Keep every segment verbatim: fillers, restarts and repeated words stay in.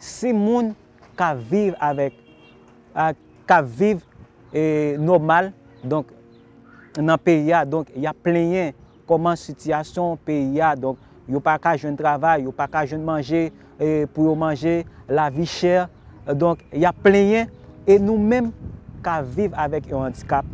Si moun ka viv avèk, a, ka viv, e, nòmal, donk, nan peyi a, donk, y ap plenyen kòman sitiyasyon peyi a, donk, yo pa ka jwenn travay, yo pa ka jwenn manje, e, pou yo manje, lavi chè, donk, y ap plenyen, e nou menm ka viv avèk yon andikap.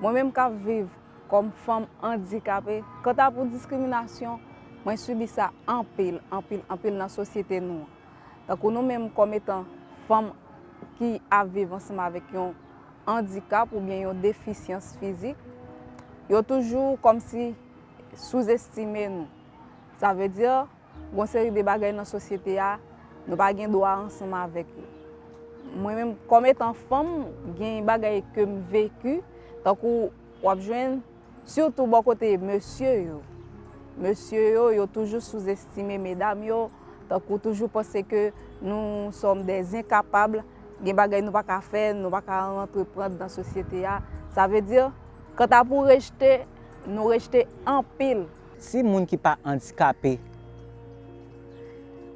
Mwen menm k ap viv kòm fanm andikape, kanta pou diskriminasyon, mwen sibi sa anpil, anpil, anpil nan sosyete nou an. Tankou nou menm kòm etan fanm ki ap viv ansanm avèk yon andikap oubyen yon defisyans fizik, yo toujou kòmsi souzestime nou. Sa vle di, gon seri de bagay nan sosyete a, nou pa gen dwa ansanm avèk yo. Mwen menm, kòm etan fanm, gen bagay ke m veki, tankou w ap jwenn, sitou bò kote mesye yo. Mesye yo, yo toujou souzestime medam yo, tankou toujou panse ke nous sommes des incapables, gen bagay nou pa ka fè, nou pa ka antreprann nan sosyete a. Sa vle di, kanta pou rejte, nou rejte anpil. Si moun ki pa andikape,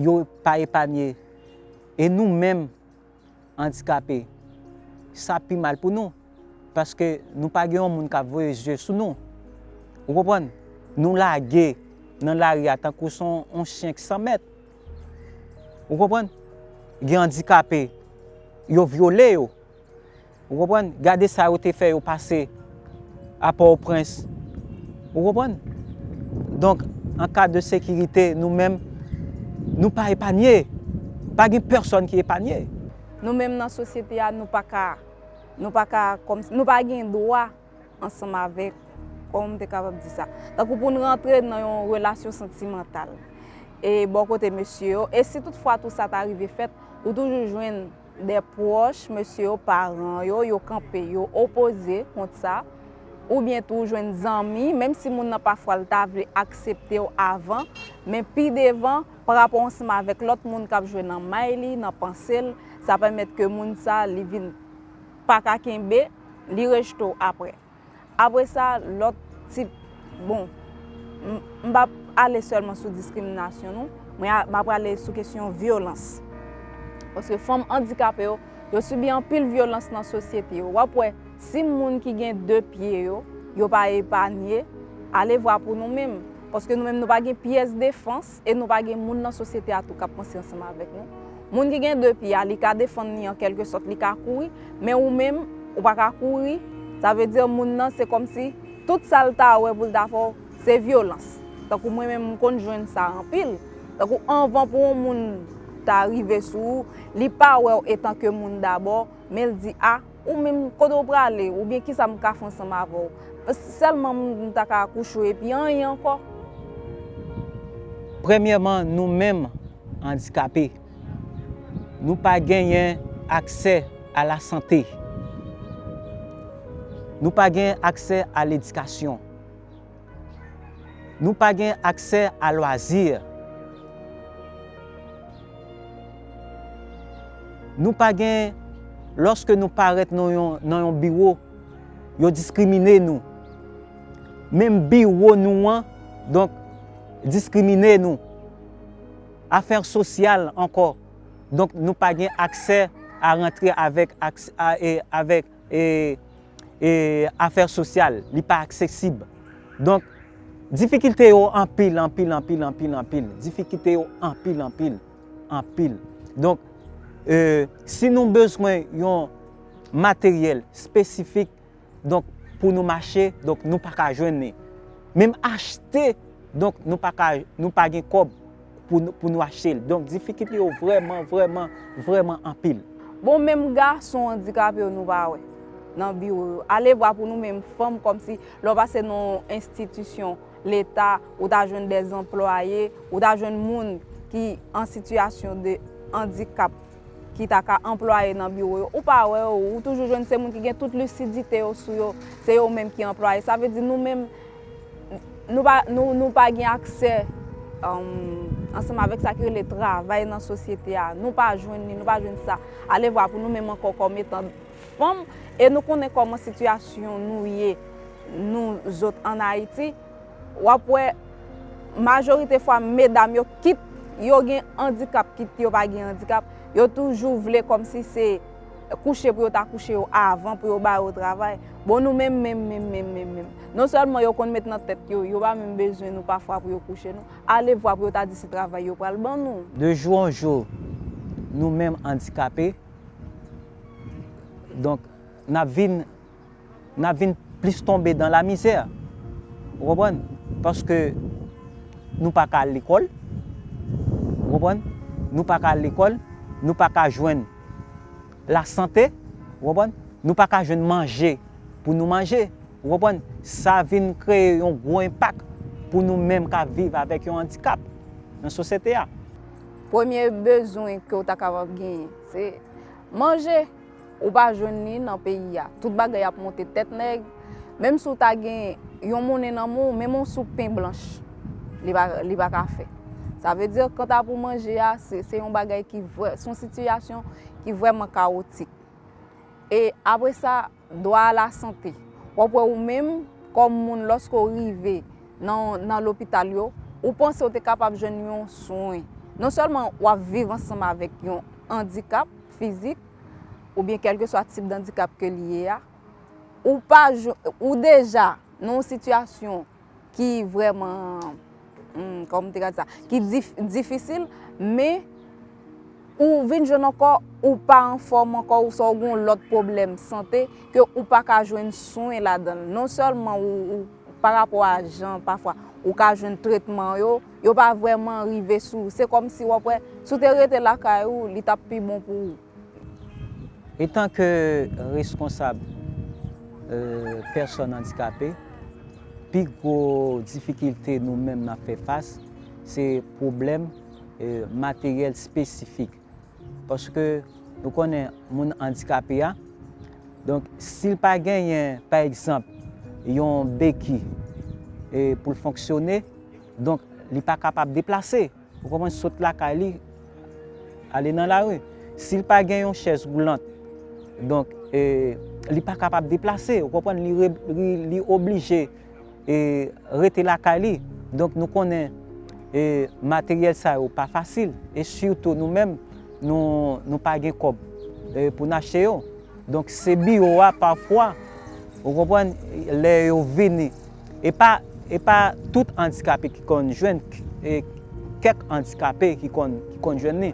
yo pa epanye, e nou menm andikape, sa pi mal pou nou, paske nou pa gen yon moun k ap voye zye sou nou. Ou konprann? Nou lage nan lari a tankou se yon, yon chen ki san mèt. Ou konprann? Gen andikape, yo vyole yo. Ou konprann? Gade sa yo te fè yo pase a Pòtoprens. Ou konprann? Donk, an ka de sekirite, nou menm, nou pa epanye. Pa gen pèsòn ki epanye. Nou menm nan sosyete a, nou pa ka, nou pa ka, kòm, nou pa gen dwa ansanm avèk, kòman m te kapab di sa? Tankou pou n rantre nan yon relasyon santimantal. E bò kote mesye yo, e si toutfwa tou sa ta rive fèt, ou toujou jwenn de pwòch mesye yo, paran yo, yo kanpe, yo opoze kont sa. Oubyen tou ou jwenn zanmi, menm si moun nan pafwa l ta vle aksepte w avan, men pi devan, pa rapò ansanm avèk lòt moun k ap jwe nan may li, nan panse l, sa pèmèt ke moun sa, li vin pa ka kenbe, li rejte w apre. Apre sa, lòt tip, bon, m, m p ap ale sèlman sou diskriminasyon, non. Mwen a, m ap prale sou kesyon vyolans. Paske fanm andikape yo, yo sibi anpil vyolans nan sosyete yo. W ap wè, si moun ki gen de pye yo, yo pa epanye, alevwa pou nou menm. Paske nou menm, nou pa gen pyès defans e nou pa gen moun nan sosyete a tou k ap panse ansanm avèk nou. Moun ki gen de pye a, li ka defann li an kèlke sòt, li ka kouri, men ou menm, ou pa ka kouri. Sa vle di moun nan, se kòmsi tout sa l ta wè pou l ta fè w, se vyolans. Tankou mwen menm, m konn jwenn sa anpil. Tankou anvan pou yon moun ta rive sou ou, li pa wè w etan ke moun dabò, men l di, a, ou menm, kote w prale, oubyen kisa m ka fè ansanm avè w? Sèlman m ta ka kouche w epi anyen ankò. Premyèman, nou menm andikape, nou pa genyen aksè a lasante. Nou pa gen aksè a ledikasyon. Nou pa gen aksè a lwazi. Nou pa gen, lòske nou parèt nan yon, nan yon biwo, yo diskrimine nou. Menm biwo nou an, donk, diskrimine nou. Afè sosyal ankò. Donk, nou pa gen aksè a rantre avèk, aks-, a, e, avèk, e, e, afè sosyal, li pa aksesib. Donk, difikilte yo anpil, anpil, anpil, anpil, anpil. Difikilte yo anpil, anpil, anpil. Donk, e, si nou bezwen yon materyèl espesifik, donk, pou nou mache, donk, nou pa ka jwenn li. Menm achte, donk, nou pa ka, nou pa gen kòb pou nou, pou nou achte l. Donk, difikilte yo vrèman, vrèman, vrèman anpil. Bon, menm gason andikape yo nou pa wè nan biwo yo. Alevwa pou nou menm fanm, kòmsi lè w pase nan yon enstitisyon leta, ou ta jwenn de anplwaye, ou ta jwenn moun ki an sitiyasyon de andikap ki ta ka anplwaye nan biwo yo, ou pa wè yo, ou toujou jwenn se moun ki gen tout lisidite yo sou yo, se yo menm ki anplwaye. Sa vle di nou menm, nou pa, nou, nou pa gen aksè, um, ansanm avèk sa ki rele travay nan sosyete a. Nou pa jwenn li, nou pa jwenn sa. Alevwa pou nou menm ankò kòm etan fanm, e nou konnen kòman sitiyasyon nou ye, nou zòt ann Ayiti, W ap wè, majorite fwa, medam yo, kit yo gen andikap, kit yo pa gen andikap, yo toujou vle kòmsi se kouche pou yo ta kouche yo avan, pou yo ba yo travay. Bon, nou menm, menm, menm, menm, menm, menm. Non sèlman yo konn met nan tèt yo, yo pa menm bezwen nou pafwa pou yo kouche nou. Ale vwa pou yo ta di se travay yo pral ban nou. De jour en jour, nou menm andikape, donk, n ap vin, n ap vin plis tonbe dan lamizè. Ou konprann? Paske nou pa ka al lekòl. Ou konprann? Nou pa ka al lekòl. Nou pa ka jwenn lasante. Ou konprann? Nou pa ka jwenn manje pou nou manje. Ou konprann? Sa vin kreye yon gwo enpak pou nou menm k ap viv avèk yon andikap nan sosyete a. Premye bezwen ke w ta kapab genyen, se manje. Ou pa jwenn li nan peyi a. Tout bagay ap monte tèt nèg. Menm si w ta gen yon monnen nan men w, menm yon soup pen blanch, li pa, li pa ka fè. Sa vle di, kanta pou manje a, se, se yon bagay ki vrè, se yon sitiyasyon ki vrèman kawotik. E apre sa, dwa a lasante. W ap wè ou menm, kòm moun, lòske w rive nan, nan lopital yo, ou panse w te kapab jwenn yon swen. Non sèlman w ap viv ansanm avèk yon andikap fizik, oubyen kèlkeswa tip dandikap ke li ye a, ou pa jwe, ou deja nan yon sitiyasyon ki vrèman, hmm, kòman m te ka di sa, ki dif-, difisil, men ou vin jwenn ankò, ou pa anfòm ankò, ou swa ou gen yon lòt pwoblèm sante ke ou pa ka jwenn swen ladan l. Non sèlman ou, ou, pa rapò a jan pafwa ou ka jwenn tretman yo, yo pa vrèman rive sou ou. Se kòmsi w ap wè, si w te rete lakay ou, li t ap pi bon pou ou. Etan ke reskonsab, euh, pèsòn andikape, pi gwo difikilte nou menm n ap fè fas, se pwoblèm, euh, materyèl espesifik. Paske nou konnen moun andikape a, donk, si l pa genyen, pa egzanp, yon beki, e, pou l fonksyone, donk, li pa kapab deplase. Ou konprann, sot lakay li, ale nan lari. Si l pa gen yon chèz woulant, donk, e, li pa kapab deplase. Ou konprann, li re-, li, li oblije, e, rete lakay li. Donk, nou konnen, e, materyèl sa yo pa fasil. E sitou nou menm, nou, nou pa gen kòb, e, pou n achte yo. Donk, se biwo a pafwa, ou konprann, lè yo vini. E pa, e pa tout andikape ki konn jwenn, e kèk andikape ki konn, ki konn jwenn li.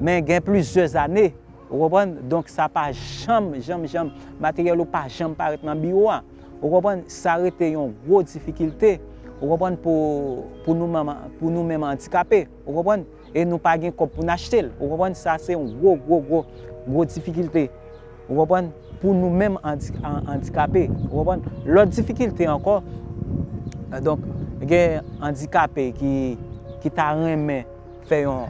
Men gen plizyè zane, ou konprann? Donk, sa pa janm, janm, janm, materyèl ou pa janm parèt nan biwo a. Ou konprann? Sa rete yon gwo difikilte, ou konprann, pou, pou nou menm, pou nou menm andikape, ou konprann? E nou pa gen kòb pou n achte l. Ou konprann? Sa se yon gwo, gwo, gwo, gwo difikilte. Ou konprann? Pou nou menm andi-, an-, andikape. Ou konprann? Lòt difikilte ankò, donk, gen andikape ki, ki ta renmen fè yon,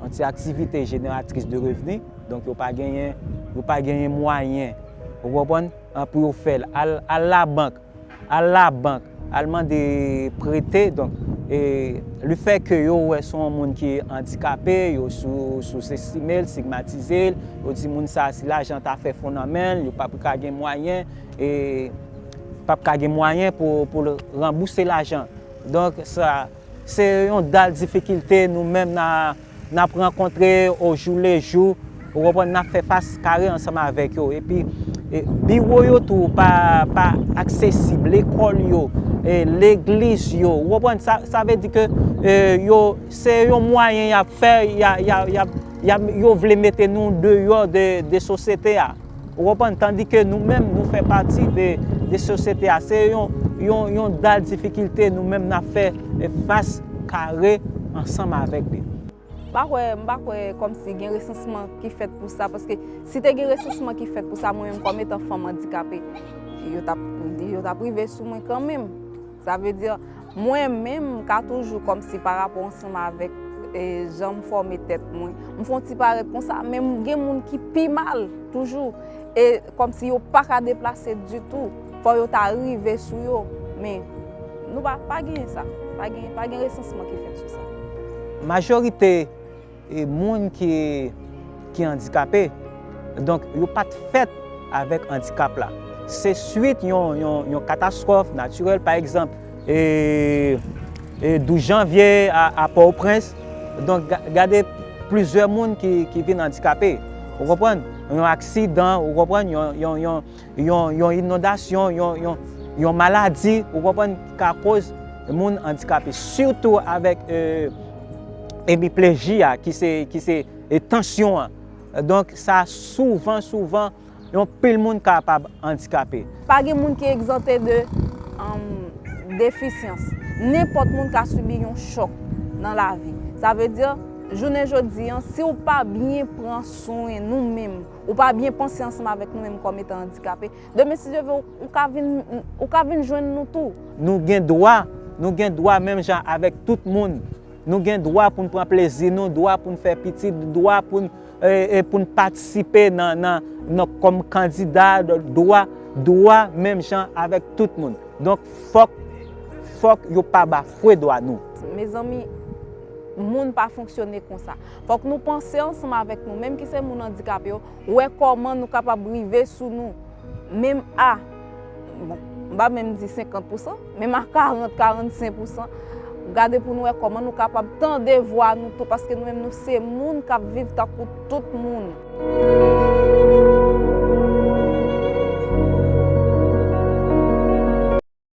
yon ti aktivite jeneratris de revni. Donk, yo pa genyen, yo pa genyen mwayen. Ou konprann? An, pou yo fè l. Al, al labank. Al labank, al mande prete. Donk, e, lefètke yo wè se yon moun ki andikape, yo sou, sou-estime l, estigmatize l, yo di moun sa, si lajan ta fè fon nan men l, yo p ap ka gen mwayen, e, p ap ka gen mwayen pou, pou l ranbouse lajan. Donk, sa, se yon dal difikilte nou menm n a, n ap rankontre o jou le jou, ou konprann, n ap fè fas kare ansanm avèk yo. Epi, e, biwo yo tou pa, pa aksesib, lekòl yo, e, legliz yo, ou konprann, sa, sa vle di ke, e, yo, se yon mwayen y ap fè, y a, y a, y a, y a, yo vle mete nou deyò de, de sosyete a. Ou konprann? Tandike nou menm, nou fè pati de, de sosyete a. Se yon, yon, yon dal difikilte nou menm n ap fè, e, fas kare ansanm avèk li. M pa kwè, m pa kwè kòmsi gen resansman ki fèt pou sa, paske si te gen resansman ki fèt pou sa, mwen menm kòm etan fanm andikape, yo t ap, yo t ap rive sou mwen kanmenm. Sa vle di, mwen menm, m ka toujou kòmsi pa rapò ansanm avèk, e, jan m fòme tèt mwen. M fè yon ti parèt konsa, men m gen moun ki pi mal toujou. E kòmsi yo pa ka deplase ditou. Fò yo ta rive sou yo. Men nou pa, pa genyen sa. Pa gen, pa gen resansman ki fèt sou sa. Majorite e moun ki, ki andikape. Donk, yo pa t fèt avèk andikap la. Se swit yon, yon, yon katastwòf natirèl, pa egzanp, e, e douz janvye a, a Pòtoprens. Donk, ga- gade plizyè moun ki, ki vin andikape. Ou konprann? Yon aksidan, ou konprann? Yon, yon, yon, yon, yon inondasyon, yon, yon, yon maladi, ou konprann, ki ka koz moun andikape. Sitou avèk e, emipleji a, ki se, ki se e, tansyon an. Donk, sa souvan, souvan, yon pil moun kapab andikape. Pa gen moun ki egzante de um, defisyans. Nenpòt moun ka sibi yon chòk nan lavi. Sa vle di, jounen jodi an, si w pa byen pran swen nou menm, ou pa byen panse ansanm avèk nou menm kòm etan andikape, demen, si Dye vle, ou, ou ka vin, ou ka vin jwenn nou tou. Nou gen dwa, nou gen dwa menm jan avèk tout moun. Nou gen dwa pou n pran plezi nou, dwa pou n fè pitit, dwa pou n, e, e, pou n patisipe nan, nan, nan kòm kandida, dwa, dwa menm jan avèk tout moun. Donk, fòk, fòk yo pa bafwe dwa nou. Mezanmi, moun pa fonksyone konsa. Fòk nou panse ansanm avèk nou menm ki se moun andikape yo, wè kòman nou kapab rive sou nou. Menm a, bon, m pa menm di senkant pousan, menm a karant, karannsenk pousan, gade pou nou wè kòman nou kapab tande vwa nou tou, paske nou menm nou se moun k ap viv tankou tout moun.